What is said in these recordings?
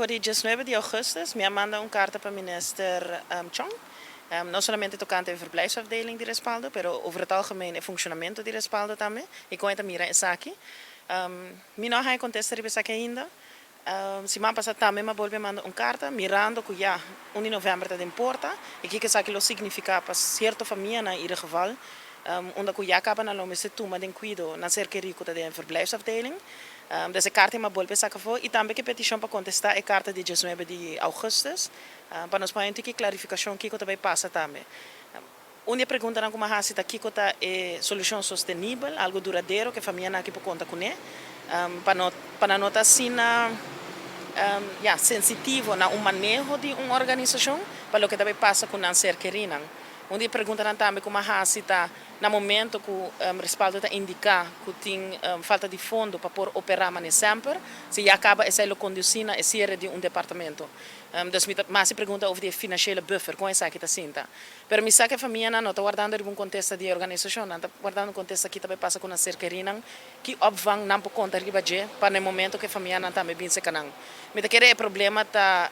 For di 19 di augustus, mi a manda un carta pa minister Chong. No solamente tocante e verblijfsafdeling di Respaldo, pero over het algemeen e funcionamento di Respaldo tambe. Y con ta mira esaki. Mi no a contesta riba esaki ainda. Siman pasa tambe mi a bolbe manda un carta, mirando cu ya 1 di november ta den porta, y kico esaki lo significa pa cierto famia in ieder geval, unda cu ya caba nan lo mester tuma den cuido nan ser keri cu ta den verblijfsafdeling. Dus e carta mi a bolbe saca afo y tambe cu peticion pa contesta e carta di 19 di augustus, pa nos por tin clarificacion kico tambe pasa tambe. Un pregunta nan cu m'a haci ta kico ta e solucion sostenibel, algo duradero cu famianan aki por conta cune, pa no ta asina ja, sensitivo na un maneho di un organisacion, pa loke tambe pasa cu nan ser kerinan. Un pregunta nan tambe cu m'a haci ta na momento cu Respaldo ta indica cu tin falta di fondo pa por opera manera semper, si ya caba esey lo conduci na cierre di un departamento. Dus mi a pregunta over di financiële buffer, con esaki ta sinta. Pero mi sa cu famianan no ta wardando un contesta di organisacion, nan ta wardando un contesta kico tambe pasa cu nan ser kerinan, ki opvang nan por conta riba dje, pa na momento cu famianan tambe bin serca nan. Mi ta kere e problema ta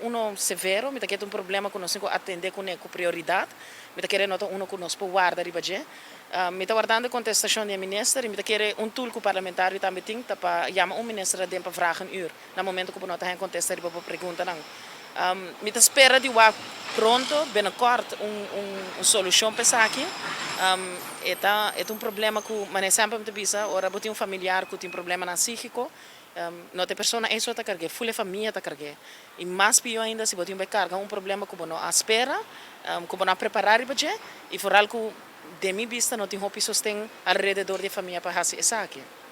uno severo, mi ta kere un problema cu nos tin cu atende cu prioridad, mi ta kere no ta uno cu nos por warda riba dje. Mi ta wardando contestacion di minister y mi ta kere un tool cu parlamentario tambe tin, ta pa yama un minister den pa vragenuur, na momento cu no ta contesta riba pregunta nan. Mi ta spera di wak pronto, binnenkort, un solucion pa esaki. E ta un problema cu, mas semper mi ta bisa, ora bo tin un familiar cu tin problema na psikico, no ta e persona so ta carga, full famia ta carga. Y mas pio ainda si bo tin carga un problema cu no a spera, cu no a prepara riba dje, y vooral cu di mi bista no tin hopi sosten alrededor di famia pa haci esaki.